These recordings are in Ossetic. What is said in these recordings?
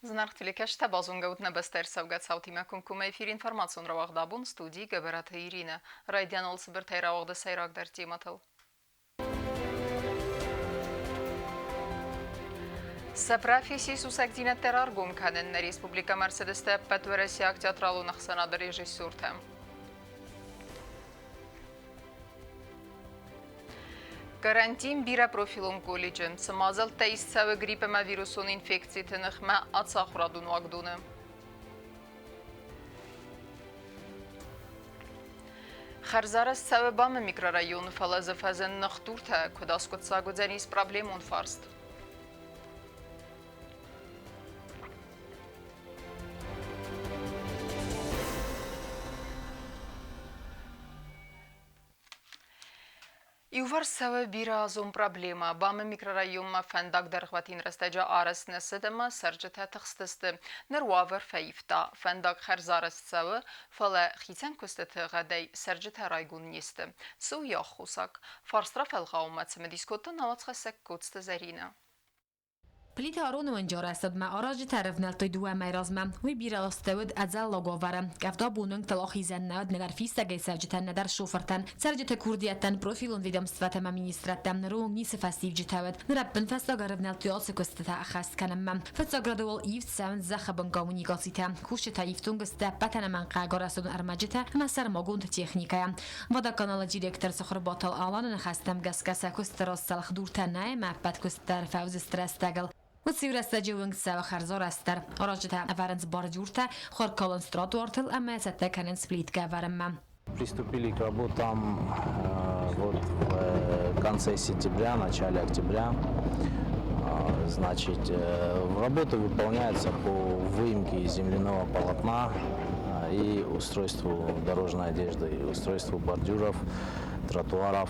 Зынаргъ телекӕсджытӕ, базонгӕ ут нӕ бӕстӕйы ӕрцӕугӕ цаутимӕ комкоммӕ эфир информацион рауагъд абон студийы Гӕбӕраты Иринӕ. Райдианыл цыбыртӕй рауагъды сӕйрагдӕр темӕтыл. Сӕ профессийы сусӕгдзинӕдтӕ раргом кӕнын нӕ республикӕмӕ ӕрцыдысты ӕппӕтуӕрӕсейаг театралон ӕхсӕнады режиссертӕ. Карантин бирӕпрофилон колледжы цы мадзӕлттӕ ист цӕуы грипп ӕмӕ вирусон инфекциты ныхмӕ ацахуырадон уагдоны. Хӕрзарӕзт цӕуы БАМ-ы микрорайоны, фӕлӕ дзы фӕзынд ныхдуртӕ, куыд аскъуыддзаг уыдзӕнис проблемон фарст. Иуварс цӕуы бирӕазон проблемӕ. БАМ-ы микрорайонмӕ фӕндаг дӕргъвӕтин рӕстӕджы арӕзт нӕ цыд ӕмӕ цӕрджытӕ тыхстысты. Ныр уавӕр фӕивта. Фӕндаг хӕрзарӕзт цӕуы, фӕлӕ хицӕн куыстыты гъӕдӕй цӕрджытӕ райгонд не сты. Цы у йӕ аххосаг? Фарст рафӕлгъауынмӕ цымыдис кодта науӕдзхӕссӕг Коцты Зӕринӕ. Плиты Ароны уынджы арӕзтадмӕ аразджытӕ ӕрӕвнӕлдтой дыууӕ мӕйы размӕ. Уый бирӕ ластӕуыд ӕдзӕллаг уавӕры. Къӕвда бон уынгтыл ахизӕн нӕ уыд нӕдӕр фистӕгӕй цӕрджытӕн, нӕдӕр шофыртӕн. Цӕрджыты курдиӕттӕн профилон ведомствӕтӕ ӕмӕ министрадтӕм ныры онг ницы фӕстиуджытӕ уыд. Ныр ӕппынфӕстаг ӕрӕвнӕлдтой ацы куыстытӕ ӕххӕст кӕнынмӕ. Фыццаг рады уал ивд цӕуынц зӕххы бын коммуникацитӕ. Кусджытӕ ифтонг сты ӕппӕт ӕнӕмӕнгхъӕугӕ арӕзтадон ӕрмӕджытӕ ӕмӕ сӕрмагонд техникӕйӕ. Водоканалы директор Цыхуырбаты Аланы ныхӕстӕм гӕсгӕ сӕ куысты раз цӕлхдуртӕ нӕй ӕмӕ ӕппӕт куыст дӕр фӕуыдзысты рӕстӕгыл. Уыцы иу рӕстӕджы уынг цӕуы хӕрзарӕзтдӕр. Аразджытӕ ӕвӕрынц бордюртӕ, хур калынц тротуартыл ӕмӕ цӕттӕ кӕнынц плиткӕ ӕвӕрынмӕ. Приступили к работам вот в конце сентября, начале октября. Значит, работы выполняются по выемке земляного полотна и устройству дорожной одежды, и устройству бордюров, тротуаров.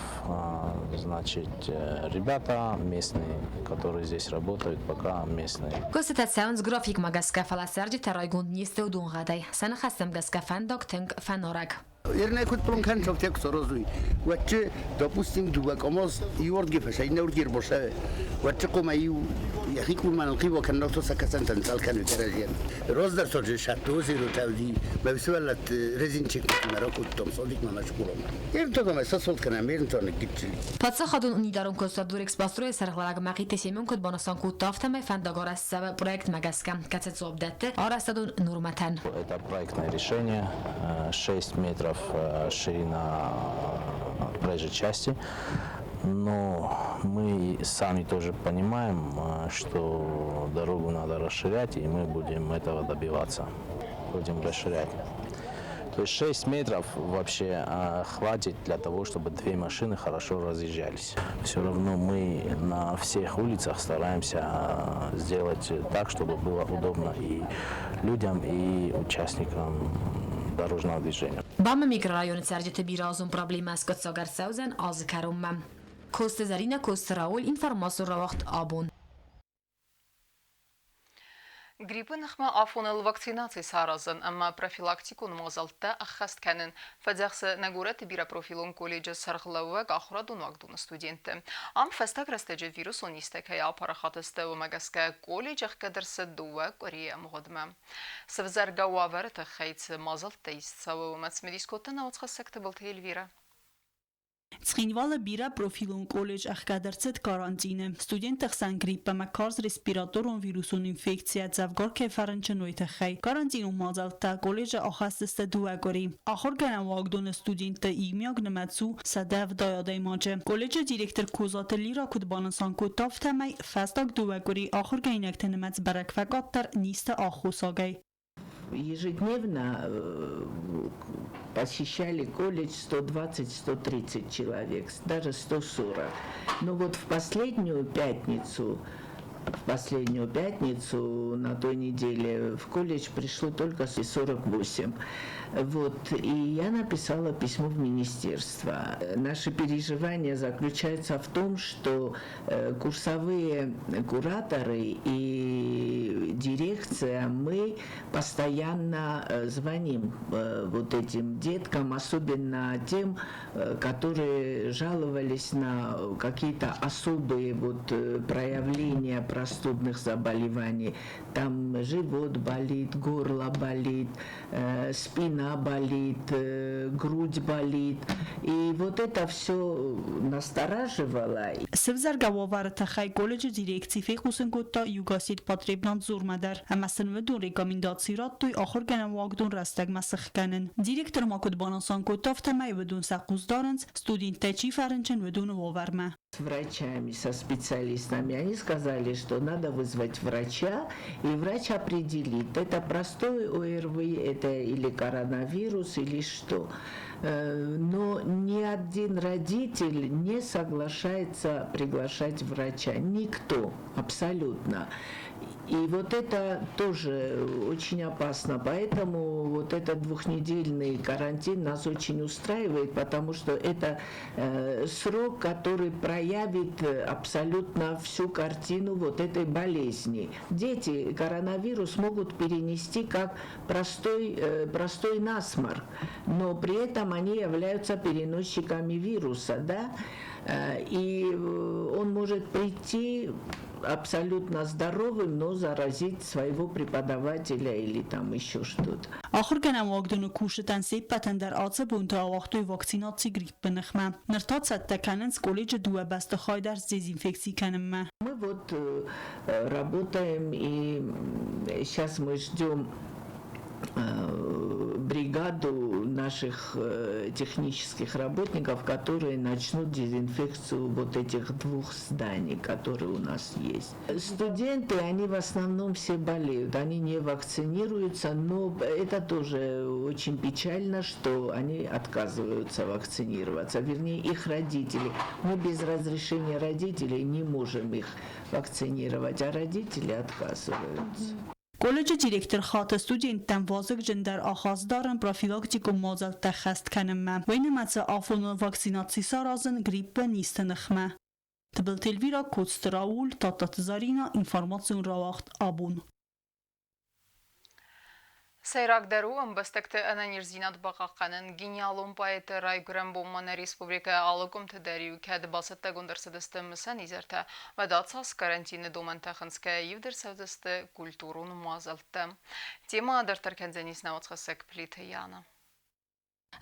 Значит, ребята местные, которые здесь работают, пока местные. Куыстытӕ цӕуынц графикмӕ гӕсгӕ, фӕлӕ цӕрджытӕ райгонд не сты уыдонгъӕдӕй. Сӕ ныхӕстӕм гӕсгӕ фӕндаг тынг фӕнарӕг. Ернӕ куд план кӕнтӕ саразуй, уӕдчи, допустим, дууӕ къамаз иуордги фӕсӕй, иннӕурдги ӕрбасӕ, уӕдчи къума иу йӕхи къурман ӕнхъивӕ кӕннӕ сӕ кӕсӕнтӕн цӕл кӕнуй кӕрӕдзийӕн. Раздӕр саджы сӕттозеро тӕвди мӕ сывӕллӕтты резинчикмӕ ракодтам садикмӕ мӕ скъоламӕ. Ернтагамӕ сасфалт кӕнӕм, ернтаны гыццыл. Паддзахадон унитарон куыстуат Дурексбастрой-ы сӕргълӕууӕг Мӕхъиты Семен куыд банысан кодта, афтӕмӕй фӕндагарӕзт цӕуы проектмӕ гӕсгӕ, кӕцы дзуапп дӕтты арӕзтадон нормӕтӕн. Это проектное решение, 6 метров ширина проезжей части. Но мы сами тоже понимаем, что дорогу надо расширять, и мы будем этого добиваться. Будем расширять. То есть 6 метров вообще хватит для того, чтобы две машины хорошо разъезжались. Все равно мы на всех улицах стараемся сделать так, чтобы было удобно и людям, и участникам дорожного движения. БАМ-ы микрорайоны цӕрджыты бирӕазон проблемӕ скъуыддзаг ӕрцӕудзӕн азы кӕронмӕ. Коцты Зӕринӕ, Коцты Рауль, информацион рауагъд абон. Гриппы ныхмӕ афоныл вакцинаци саразын ӕмӕ профилактикон мадзӕлттӕ ӕххӕст кӕнын фӕдзӕхсы нӕ горӕты бирӕпрофилон колледжы сӕргълӕууӕг ахуырадон уагдоны студентты. Ам фӕстаг рӕстӕджы вирусон низтӕ кӕй апарахат сты, уымӕ гӕсгӕ колледж ӕхгӕд ӕрцыд дыууӕ къуырийы ӕмгъуыдмӕ. Сӕвзӕргӕ уавӕры тыххӕй цы мадзӕлттӕ ист цӕуы, уымӕ цымыдис кодта науӕдзхӕссӕг Тыбылты Эльвирӕ. Цхинвалы бирӕпрофилон колледж ӕхгӕд ӕрцыд карантины. Студентты хсӕн грипп ӕмӕ карз респираторон вирусон инфекцийӕ дзӕвгар кӕй фӕрынчын, уый тыххӕй. Карантинон мадзӕлттӕ колледжы ахӕсдзысты дыууӕ къуыри. Ахуыргӕнӕн уагдоны студентты иумиаг нымӕц у 170 адӕймаджы. Колледжы директор Козаты Лира куыд банысан кодта, афтӕмӕй фӕстаг дыууӕ къуыри ахуыргӕнинӕгты нымӕц бӕрӕг фӕкъаддӕр низты аххосагӕй. Ежедневно посещали колледж 120-130 человек, даже 140. Но вот в последнюю пятницу на той неделе в колледж пришло только 48. Вот, и я написала письмо в министерство. Наши переживания заключаются в том, что курсовые кураторы и дирекция, мы постоянно звоним вот этим деткам, особенно тем, которые жаловались на какие-то особые вот проявления простудных заболеваний. Там живот болит, горло болит, спина болит, грудь болит. И вот это все настораживало. Сывзӕргӕ уавӕры тыххӕй колледжы дирекци фехъусын кодта Югосетпотребнадзормӕ дӕр ӕмӕ сын уыдон рекомендаци радтой ахуыргӕнӕн уагдон рӕстӕгмӕ сыхгӕнын. Директор ма куыд банысан кодта, афтӕмӕй уыдон сӕ хъус дарынц, студенттӕй чи фӕрынчын, уыдоны уавӕрмӕ. С врачами, со специалистами. Они сказали, что надо вызвать врача, и врач определит, это простой ОРВИ, это или коронавирус, или что. Но ни один родитель не соглашается приглашать врача. Никто, абсолютно. И вот это тоже очень опасно. Поэтому вот этот двухнедельный карантин нас очень устраивает, потому что это срок, который проявит абсолютно всю картину вот этой болезни. Дети коронавирус могут перенести как простой насморк, но при этом они являются переносчиками вируса, да? И он может прийти абсолютно здоровым, но заразить своего преподавателя или там еще что-то. Ахуыргӕнӕн уагдоны кусджытӕн се ппӕтӕн дӕр ацы бонты ауагътой вакцинаци гриппы ныхмӕ. Ныр та цӕттӕ кӕнынц колледжы дыууӕ бӕстыхай дӕр сдезинфекци кӕнынмӕ. Мы вот работаем, и сейчас мы ждем бригаду наших технических работников, которые начнут дезинфекцию вот этих двух зданий, которые у нас есть. Студенты, они в основном все болеют, они не вакцинируются, но это тоже очень печально, что они отказываются вакцинироваться, вернее, их родители. Мы без разрешения родителей не можем их вакцинировать, а родители отказываются. Колледжы директор хаты студенттӕм вазыгджындӕр ахаст дарын профилактикон мадзӕлттӕ ӕххӕст кӕнынмӕ. Уый нымӕцы афоныл вакцинаци саразын гриппы низты ныхмӕ. Тыбылты Эльвира, Коцты Рауль, Тадтаты Зарина, информацион рауагъд Абон. Сӕйрагдӕр у ӕмбӕстӕгты ӕнӕниздзинад бахъахъхъӕнын. Гениалон поэты райгуырӕн бонмӕ нӕ республикӕйы алы къуымты дӕр-иу кӕд бацӕттӕгонд ӕрцыдысты мысӕн изӕртӕ, уӕд ацас карантины домӕнтӕ хынцгӕйӕ ивд ӕрцӕудзысты культурон мадзӕлттӕ. Темӕ дарддӕр кӕндзӕнис нӕ уацхӕссӕг Плиты Яна.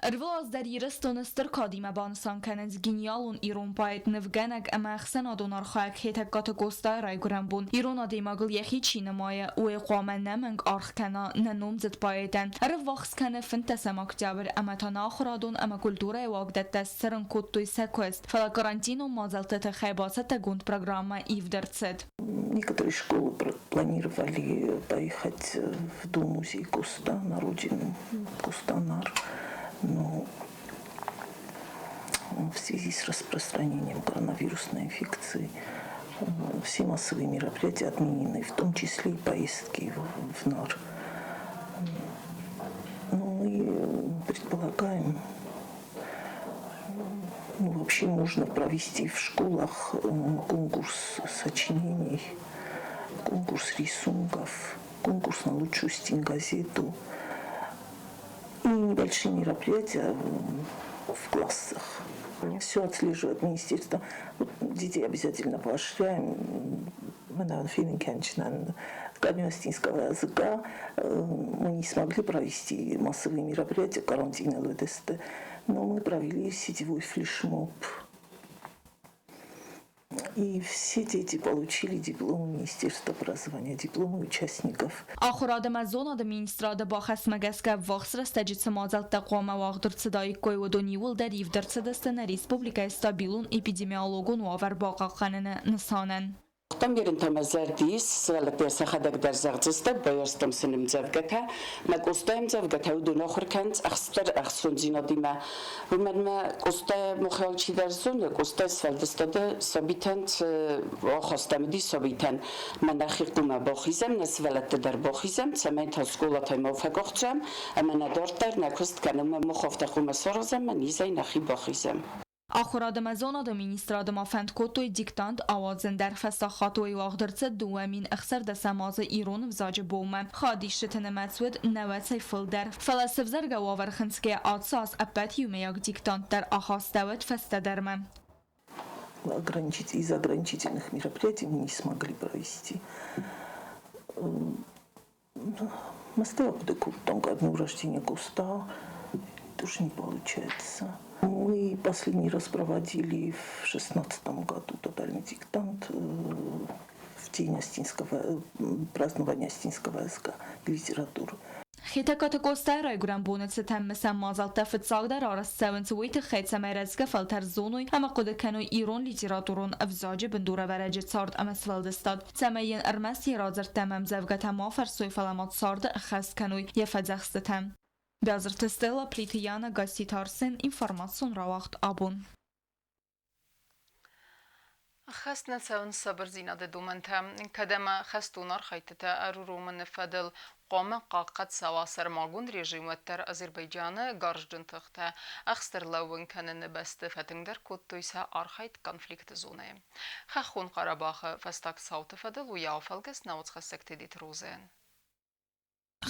Ӕрвылаз дӕр Ирыстоны стыр кадимӕ банысан кӕнынц гениалон ирон поэт, нывгӕнӕг ӕмӕ ӕхсӕнадон архайӕг Хетӕгкаты Къостайы райгуырӕн бон. Ирон адӕймагыл йӕхи чи нымайы, уый хъуамӕ ӕнӕмӕнг аргъ кӕна нӕ номдзыд поэтӕн. Ӕрыввахс кӕны 15 октябрь ӕмӕ та нӕ ахуырадон ӕмӕ культурӕйы уагдӕттӕ сцырын кодтой сӕ куыст, фӕлӕ карантинон мадзӕлтты тыххӕй бацӕттӕгонд программӕ ивд ӕрцыд. Некоторые школы планировали поехать в дом-музей Коста на родину Костанар, но в связи с распространением коронавирусной инфекции все массовые мероприятия отменены, в том числе и поездки в НАР. Но мы предполагаем, ну, вообще можно провести в школах конкурс сочинений, конкурс рисунков, конкурс на лучшую стенгазету и небольшие мероприятия в классах. Все отслеживает министерство. Вот детей обязательно поощряем. Мы на ко дню осетинского языка мы не смогли провести массовые мероприятия карантина ЛДСТ, но мы провели сетевой флешмоб. И все дети получили дипломы Министерства образования, дипломы участников. Ахуырад ӕмӕ зонады министрады бахӕсмӕ гӕсгӕ ӕввахс рӕстӕджы цы мадзӕлттӕ хъуамӕ уагъд ӕрцыдаиккой, уыдон иууылдӕр ивд ӕрцыдысты нӕ республикӕйы стабилон эпидемиологон уавӕр бахъахъхъӕныны нысанӕн. Ерын мӕ зӕрды ис, сывӕллӕттӕ сӕхӕдӕг дӕр зӕгъдзысты, байуӕрстам сын ӕмдзӕвгӕтӕ. Мӕ Къостайы ӕмдзӕвгӕтӕ уыдон ахуыр кӕнынц стыр ӕхцондзинадимӕ. Уымӕн мӕ Къостайы мохӕй алчидӕр зоны, Къостайы сфӕлдыстады сабитӕн цы ахастам уыди сабитӕн. Мӕ нӕхи хъуамӕ бахизӕм, нӕ сывӕллӕтты дӕр бахизӕм, цӕмӕй та скъолатӕй ма фӕкъуыхцӕм ӕмӕ нӕ дарддӕр нӕ куыст кӕнынмӕ мах афтӕ хъуамӕ саразӕм, мӕ низӕй нӕхи бахизӕм. Ахуырад ӕмӕ зонады министрады ма фӕнд кодтой диктант ауадзын дӕр. Фӕстаг хатт уый уагъд ӕрцыд 2016 азы ирон ӕвзаджы бонмӕ. Хайадисджыты нымӕц уыд нӕуӕдзӕй фылдӕр. Фӕлӕ сӕвзӕргӕ уавӕр хынцгӕйӕ ацы аз ӕппӕт иумӕйаг диктант дӕр ахастӕуыд фӕстӕдӕрмӕ. Ограничить, из ограничительных мероприятий мы не смогли провести. Мӕстӕй хъуыды кодтон, ко дню рождения Къоста тоже не получается. Мы последний раз проводили в 16-м году тотальный диктант в день Астинского, празднования Астинского языка и литературы. Хетӕгкаты Къостайы райгуырӕн боны цытӕн мысӕн мадзӕлттӕ фыццагдӕр арӕзт цӕуынц уый тыххӕй, цӕмӕй рӕзгӕ фӕлтӕр зоной ӕмӕ хъуыды кӕной ирон литературон ӕвзаджы бындурӕвӕрӕджы цард ӕмӕ сфӕлдыстад, цӕмӕй йын ӕрмӕст йӕ радзырдтӕ ӕмӕ ӕмдзӕвгӕтӕ ма фӕрсой, фӕлӕ ма царды ӕххӕст кӕной йӕ фӕдзӕхстытӕ. Бязырты Стелла, Плиты Яна, Гасситы Арсен, информацион рауагъд абон. Ӕххӕст нӕ цӕуынц сабырдзинады домӕнтӕ, кӕд ӕмӕ хӕстон архӕйдтытӕ ӕруромыны фӕдыл хъуамӕ хъахъхъӕд цӕуа сӕрмагонд режим, уӕддӕр Азербайджаны гарзджын тыхтӕ ӕхст ӕрлӕууын кӕныны бӕсты фӕтынгдӕр кодтой сӕ архайд конфликты зонӕйы. Хӕххон Хъарабахы фӕстаг цауты фӕдыл уый афӕлгӕст науӕдзхӕссӕг Тедеты Розӕйӕн.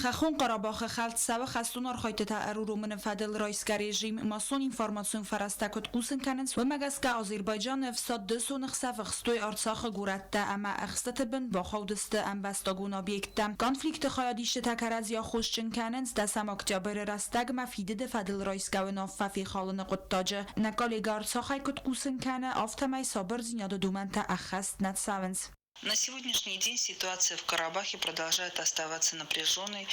Хӕххон Хъарабахы хӕлд цӕуы хӕстон архайдтытӕ ӕруромыны фӕдыл райсгӕ режим массон информацион фӕрӕзтӕ куыд хъусын кӕнынц, уымӕ гӕсгӕ Азербайджаны ӕфсад дысоны хсӕв ӕхстой Арцахы горӕттӕ ӕмӕ ӕхстыты бын бахаудысты ӕмбӕстагон объекттӕ. Конфликты хайадисджытӕ кӕрӕдзи аххосджын кӕнынц дӕсӕм октябры рӕстӕгмӕ фидыды фӕдыл райсгӕ уынаффӕ фехалыны хъуыддаджы. Нӕ коллегӕ Арцахӕй куыд хъусын кӕны, афтӕмӕй сабырдзинады домӕнтӕ ӕххӕст нӕ цӕуынц. На сегодняшний день ситуация в Карабахе продолжает оставаться напряженной.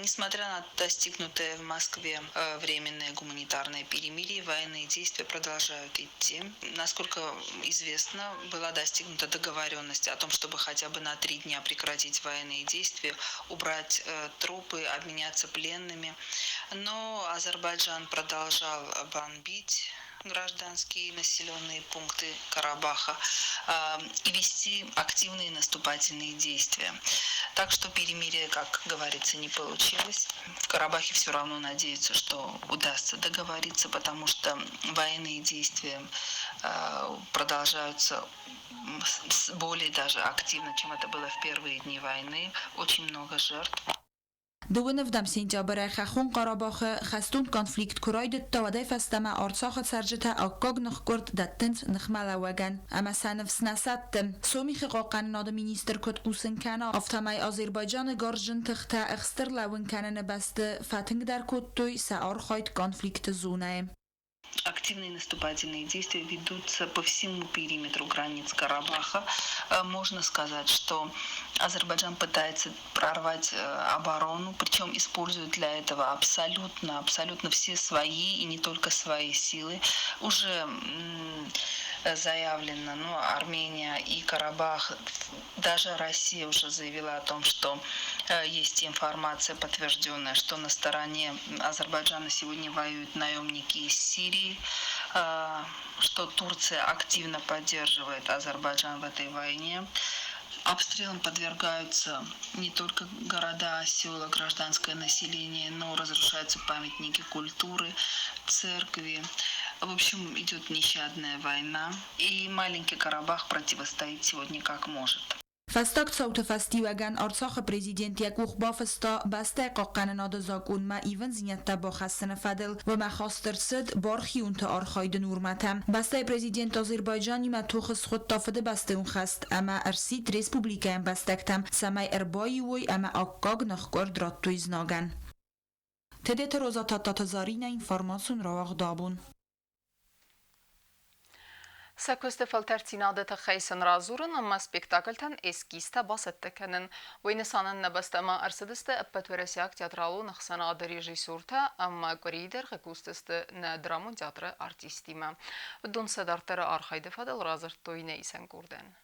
Несмотря на достигнутое в Москве временное гуманитарное перемирие, военные действия продолжают идти. Насколько известно, была достигнута договоренность о том, чтобы хотя бы на 3 дня прекратить военные действия, убрать трупы, обменяться пленными. Но Азербайджан продолжал бомбить гражданские населенные пункты Карабаха и вести активные наступательные действия. Так что перемирие, как говорится, не получилось. В Карабахе все равно надеются, что удастся договориться, потому что военные действия продолжаются более даже активно, чем это было в первые дни войны. Очень много жертв. Дыууын ӕвдӕм сентябрӕй Хӕххон Хъарабахы хӕстон конфликт куы райдыдта, уӕдӕй фӕстӕмӕ Арцахы цӕрджытӕ аккаг ныхкъуырд дӕттынц ныхмӕлӕууӕгӕн ӕмӕ сӕ ныфс нӕ сӕтты. Сомихы хъахъхъӕнынады министр куыд хъусын кӕны, афтӕмӕй Азербайджаны гарзджын тыхтӕ ӕхст ӕрлӕууын кӕныны бӕсты фӕтынгдӕр кодтой сӕ архайд конфликты зонӕйы. Активные наступательные действия ведутся по всему периметру границ Карабаха. Можно сказать, что Азербайджан пытается прорвать оборону, причем использует для этого абсолютно, абсолютно все свои и не только свои силы. Уже заявлено, ну, Армения и Карабах, даже Россия уже заявила о том, что есть информация подтвержденная, что на стороне Азербайджана сегодня воюют наемники из Сирии, что Турция активно поддерживает Азербайджан в этой войне. Обстрелам подвергаются не только города, села, гражданское население, но разрушаются памятники культуры, церкви. В общем, идет нещадная война, и маленький Карабах противостоит сегодня как может. Фӕстаг цауты фӕстиуӕгӕн Арцахы президент йӕ къух бафыста бӕстӕйы хъахъхъӕнынады закъонмӕ ивындзинӕдтӕ бахӕссыны фӕдыл. Уымӕ хаст ӕрцыд бархионты архайды нормӕтӕ. Бӕстӕйы президент Азербайджанимӕ тохы схуыдта фыдыбӕстӕйон хӕст ӕмӕ ӕрсидт республикӕйы ӕмбӕстӕгтӕм, цӕмӕй ӕрбаиу уой ӕмӕ аккаг ныхкъуырд радтой знагӕн. Тедеты Роза Тадтаты Заринӕ, информацион рауагъд абон. Сӕ куысты фӕлтӕрддзинады тыххӕй сын радзурын ӕмӕ спектакльтӕн эскизтӕ бацӕттӕ кӕнын. Уый нысанӕн нӕ бӕстӕмӕ ӕрцыдысты ӕппӕтуӕрӕсейаг театралон ӕхсӕнады режиссертӕ ӕмӕ къуырийы дӕргъы кусдзысты нӕ драмон театры артисттимӕ. Уыдон сӕ дарддӕры архайды фӕдыл радзырдтой нӕ исӕн къордӕн.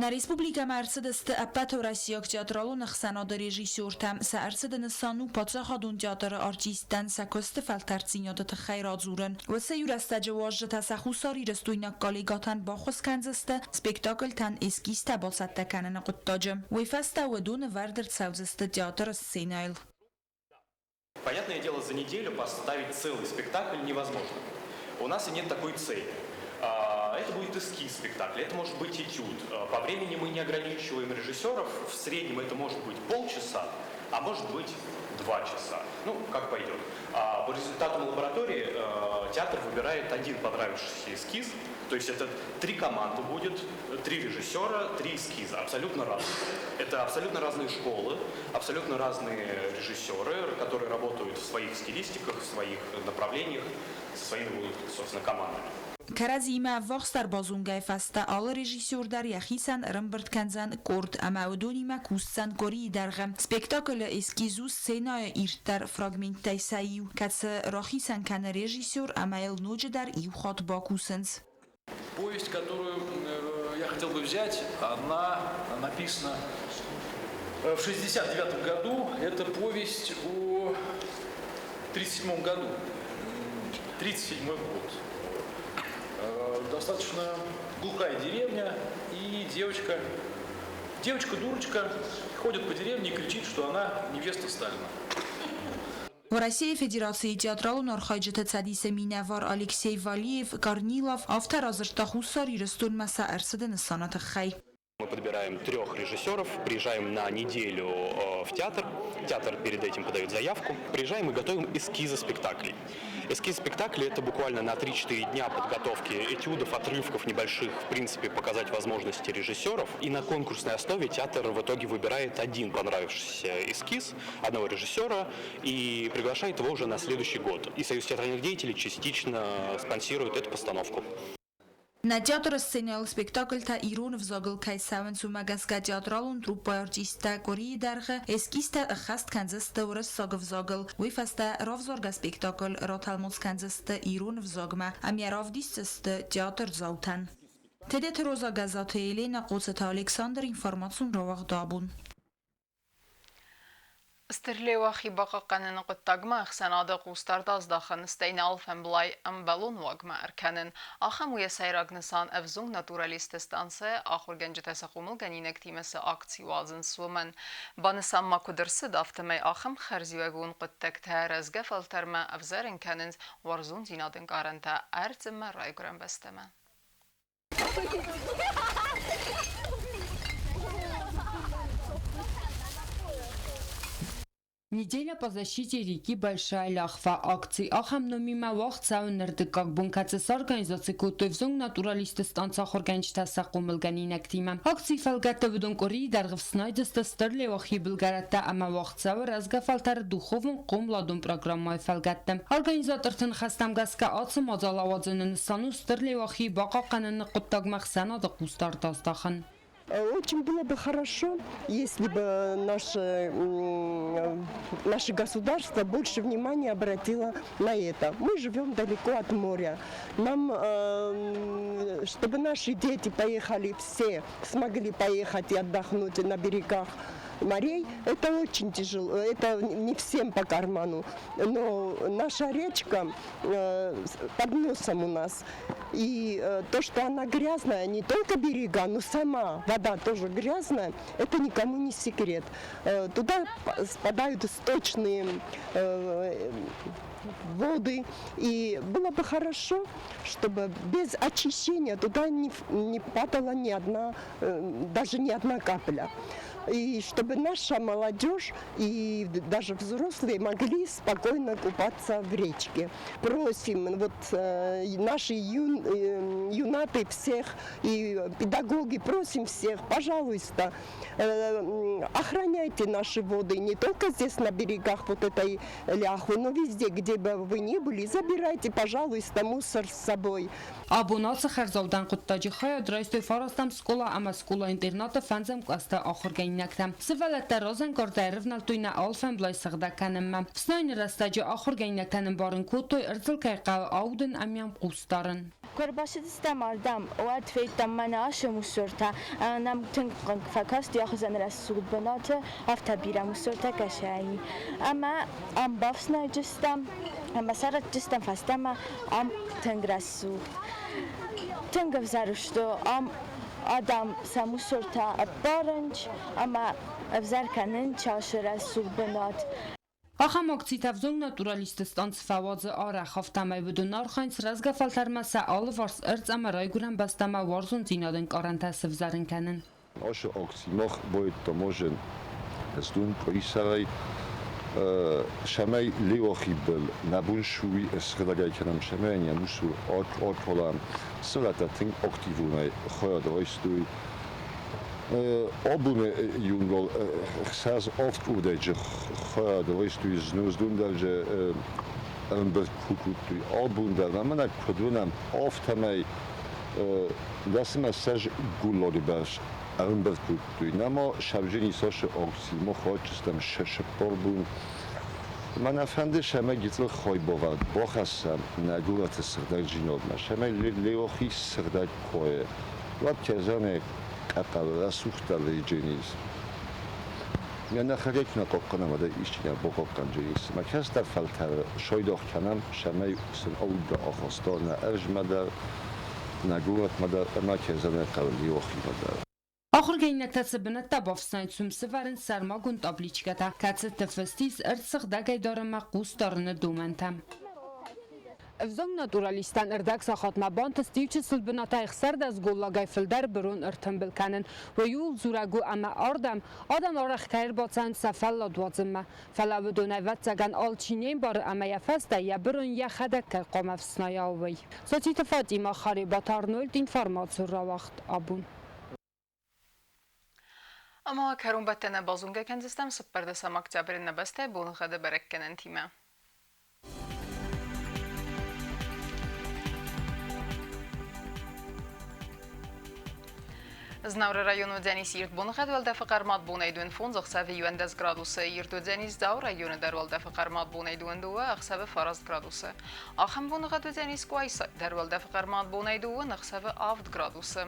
Нӕ республикӕмӕ ӕрцыдысты ӕппӕтуӕрӕсейаг театралон ӕхсӕнады режиссертӕ. Сӕ ӕрцыды нысан у паддзахадон театры артисттӕн сӕ куысты фӕлтӕрддзинады тыххӕй радзурын. Уыцы иу рӕстӕджы уазджытӕ сӕ хуссарирыстойнаг коллегӕтӕн баххуыс кӕндзысты спектакльтӕн эскизтӕ бацӕттӕ кӕныны хъуыддаджы. Уый фӕстӕ уыдон ӕвӕрд ӕрцӕудзысты театры сценӕйыл. По Понятное дело, за неделю поставить целый спектакль невозможно. У нас и нет такой цели. Это будет эскиз спектакля, это может быть этюд. По времени мы не ограничиваем режиссеров. В среднем это может быть полчаса, а может быть 2 часа. Ну, как пойдет. А по результатам лаборатории театр выбирает один понравившийся эскиз. То есть это три команды будет, три режиссера, три эскиза, абсолютно разные. Это абсолютно разные школы, абсолютно разные режиссеры, которые работают в своих стилистиках, в своих направлениях, со своими, собственно, командами. Кӕрӕдзимӕ ӕввахсдӕр базонгӕйы фӕстӕ алы режиссер дӕр йӕхицӕн ӕрӕмбырд кӕндзӕн къорд ӕмӕ уыдонимӕ кусдзӕн къуырийы дӕргъы. Спектаклы эскиз у сценӕйы ирддӕр фрагменттӕй сӕ иу, кӕцы рахицӕн кӕны режиссер ӕмӕ йыл ноджыдӕр иу хатт бакусынц. Повесть, которую я хотел бы взять, она написана в 69 году. Это повесть о 1937 году. 37 год. Достаточно глухая деревня, и девочка, девочка-дурочка, ходит по деревне и кричит, что она невеста Сталина. Уӕрӕсейы Федерацийы театралон архайджыты цӕдисы минӕвар Алексей Валиев Корнилов афтӕ радзырдта Хуссар Ирыстонмӕ сӕ ӕрцыды нысаны тыххӕй. Мы подбираем трех режиссеров, приезжаем на неделю в театр. Театр перед этим подает заявку. Приезжаем и готовим эскизы спектаклей. Эскиз спектакля – это буквально на 3-4 дня подготовки этюдов, отрывков небольших, в принципе, показать возможности режиссеров. И на конкурсной основе театр в итоге выбирает один понравившийся эскиз одного режиссера и приглашает его уже на следующий год. И Союз театральных деятелей частично спонсирует эту постановку. Нӕ театры сценӕйыл спектакльтӕ ирон ӕвзагыл кӕй цӕуынц, уымӕ гӕсгӕ театралон труппӕйы артисттӕ къуырийы дӕргъы эскизтӕ ӕххӕст кӕндзысты уырыссаг ӕвзагыл. Уый фӕстӕ равзаргӕ спектакль ратӕлмац кӕндзысты ирон ӕвзагмӕ ӕмӕ равдисдзысты театрдзаутӕн. Тедеты Роза, Гӕззаты Еленӕ, Хъоцыты Александр, информацион рауагъд «Абон». Стыр Леуахи бахъахъхъӕныны хъуыддагмӕ ӕхсӕнады хъусдард аздахын, стӕй нӕ алфӕмблай ӕмбӕлон уагмӕ ӕркӕнын. Ахӕм у йӕ сӕйраг нысан ӕвзонг натуралистты станцӕйы ахуыргӕнджытӕ сӕ хъомылгӕнинӕгтимӕ цы акци уадзынц, уымӕн. Банысан ма куыд ӕрцыд, афтӕмӕй ахӕм хӕрзиуӕгон хъуыддӕгтӕ рӕзгӕ фӕлтӕрмӕ ӕвзӕрын кӕнынц уарзондзинады ӕнкъарӕнтӕ ӕрдз ӕмӕ райгуырӕн бӕстӕмӕ. Неделя по защите реки Большая Ляхва. Акци ахӕм номимӕ уагъд цӕуы ныр дыккаг бон, кӕцы сорганизаци кодтой ӕвзонг натуралистты станцы ахуыргӕнджытӕ сӕ хъомылгӕнинӕгтимӕ. Акцийы фӕлгӕтты уыдон къуырийы дӕргъы фснайдысты Стыр Леуахийы былгӕрӕттӕ ӕмӕ уагъд цӕуы рӕзгӕ фӕлтӕры духовон хъомыладон программӕйы фӕлгӕтты. Организаторты ныхӕстӕм гӕсгӕ ацы мадзал ауадзыны нысан у Стыр Леуахийы бахъахъхъӕныны хъуыддагмӕ ӕхсӕнады хъусдард аздахын. Очень было бы хорошо, если бы наше государство больше внимания обратило на это. Мы живем далеко от моря. Нам, чтобы наши дети поехали все, смогли поехать и отдохнуть на берегах морей, это очень тяжело, это не всем по карману. Но наша речка под носом у нас. И то, что она грязная, не только берега, но сама вода тоже грязная, это никому не секрет. Туда спадают сточные воды. И было бы хорошо, чтобы без очищения туда не падала ни одна, даже ни одна капля. И чтобы наша молодежь и даже взрослые могли спокойно купаться в речке. Просим вот наши юннаты всех и педагоги, просим всех, пожалуйста, охраняйте наши воды не только здесь на берегах вот этой Ляхвы, но везде, где бы вы ни были, забирайте, пожалуйста, мусор с собой. Абон ацы хӕрзаудӕн хъуыддаджы хайад райстой фарастӕм скъола ӕмӕ скъола-интернаты фӕндзӕм кълӕсты ахуыргӕнинӕгтӕ. Сывӕллӕттӕ разӕнгардӕй ӕрывнӕлдтой нӕ алфӕмблай сыгъдӕг кӕнынмӕ. Фснайыны рӕстӕджы ахуыргӕнинӕгтӕн ӕмбарын кодтой, ӕрдзыл кӕй хъӕуы аудын ӕмӕ йӕм хъус дарын. Куы ӕрбацыдыстӕм ардӕм, уӕд федтам мӕнӕ ацы мусортӕ. Нӕм тынг хъыг фӕкаст йӕхуызӕн рӕсугъд бынаты, афтӕ бирӕ мусортӕ кӕсӕни. Ӕмӕ ам бафснайдзыстӕм ӕмӕ сӕрӕдджыстӕм фӕстӕмӕ, ам тынг рӕсугъд. Тынг ӕвзӕр сты, ам адӕм сӕ мусортӕ ӕппарынц ӕмӕ ӕвзӕр кӕнынц ацы рӕсугъд бынат. Ахӕм акцитӕ ӕвзонг натуралистты станц фӕуадзы арӕх, афтӕмӕй уыдон архайынц рӕзгӕ фӕлтӕрмӕ сӕ алыварс ӕрдз ӕмӕ райгуырӕн бӕстӕмӕ уарзондзинады ӕнкъарӕнтӕ сывзӕрын кӕнын. Ашы акци мах байдта можен сдун къуисарӕй, цӕмӕй Леуахибӕл нӕ бон суй сгъӕдӕгӕй кӕнӕм, цӕмӕй не мусур аркалӕм. Сывӕллӕттӕ тынг активонӕй хайад райстой. Абоны иунгол 68 къордӕджы хайад райстой знуздун дӕр ӕмбырд кодтой. Абон дӕр ӕмӕ куыд уынӕм, афтӕмӕй дӕсмӕ ссӕдз голлагы бӕрц ӕрӕмбырд кодтой. Нӕма сӕвджын ис ацы акци, мах райсдзыстӕм цыппар бон. Мӕнӕ фӕнды, цӕмӕй гыццыл хайбавӕрд бахӕссӕм нӕ горӕты сыгъдӕгдзинадмӕ, цӕмӕй Леуахи сыгъдӕг куайы. Уӕд кӕдзӕни къӕппӕл рӕсугъддӕр редженис. Нӕ нӕхӕдӕг нӕ хъахъхъӕнӕм, уӕдӕ исчи нӕ бахъахъхъӕндзӕнис. Мӕ кӕстӕр фӕлтӕры сайдагъ кӕнӕм, цӕмӕй сын аудгӕ ахаста нӕ ӕрдзмӕ дӕр, нӕ горӕтмӕ дӕр ӕмӕ кӕдзӕни хъӕуы Леуахимӕ дӕр. Ахуыргӕнинӕгтӕ цы бынӕттӕ бафснайынц, уым сӕвӕрынц сӕрмагонд табличкӕтӕ, кӕцыты фыст ис ӕрдз сыгъдӕгӕй дарынмӕ хъус дарыны домӕнтӕ. Ӕвзонг натуралисттӕн ӕрдӕг сахатмӕ бантыст иу чысыл бынатӕй 16 голлагӕй фылдӕр бырон ӕртымбыл кӕнын. Уый ууыл дзурӕг у, ӕмӕ ардӕм адӕм арӕх кӕй ӕрбацӕуынц сӕ фӕллад уадзынмӕ. Фӕлӕ уыдон, ӕвӕццӕгӕн, алчи не мбары ӕмӕ йӕ фӕстӕ йӕ бырон йӕхӕдӕг кӕй хъуамӕ ӕфснайа, уый. Цоциты Фатимӕ, Харебаты Арнольд, информацион рауагъд абон. Ӕмӕ кӕронбӕттӕны базонгӕ кӕндзыстӕм 14 октябры нӕ бӕстӕйы боныгъӕды бӕрӕггӕнӕнтимӕ. Знауыры районы уыдзӕнис ирд боныгъӕд, уӕлдӕфы хъӕрмад бонӕй 25, ӕхсӕвы 11 градусы. Ирд уыдзӕнис Дзауы районы дӕр, уӕлдӕфы хъӕрмад бонӕй 22, ӕхсӕвы 9 градусы. Ахӕм боныгъӕд уыдзӕнис Къуайсайы дӕр, уӕлдӕфы хъӕрмад бонӕй 2, ӕхсӕвы 7 градусы.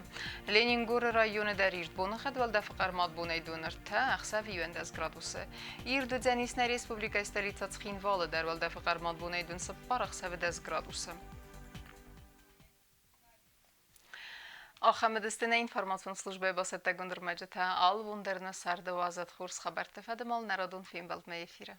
Ленингоры районы дӕр ирд боныгъӕд, уӕлдӕфы хъӕрмад бонӕй 23, ӕхсӕвы 11 градусы. Ирд уыдзӕнис нӕ республикӕйы столицӕ Цхинвалы дӕр, уӕлдӕфы хъӕрмад бонӕй 24, ӕхсӕвы 10 градусы. Ахӕм уыдысты нӕ информацион службӕйы бацӕттӕгонд ӕрмӕджытӕ. Алы бон дӕр нӕ царды уадзӕд хорз хабӕртты фӕдыл нӕ радон фембӕлдмӕ эфиры.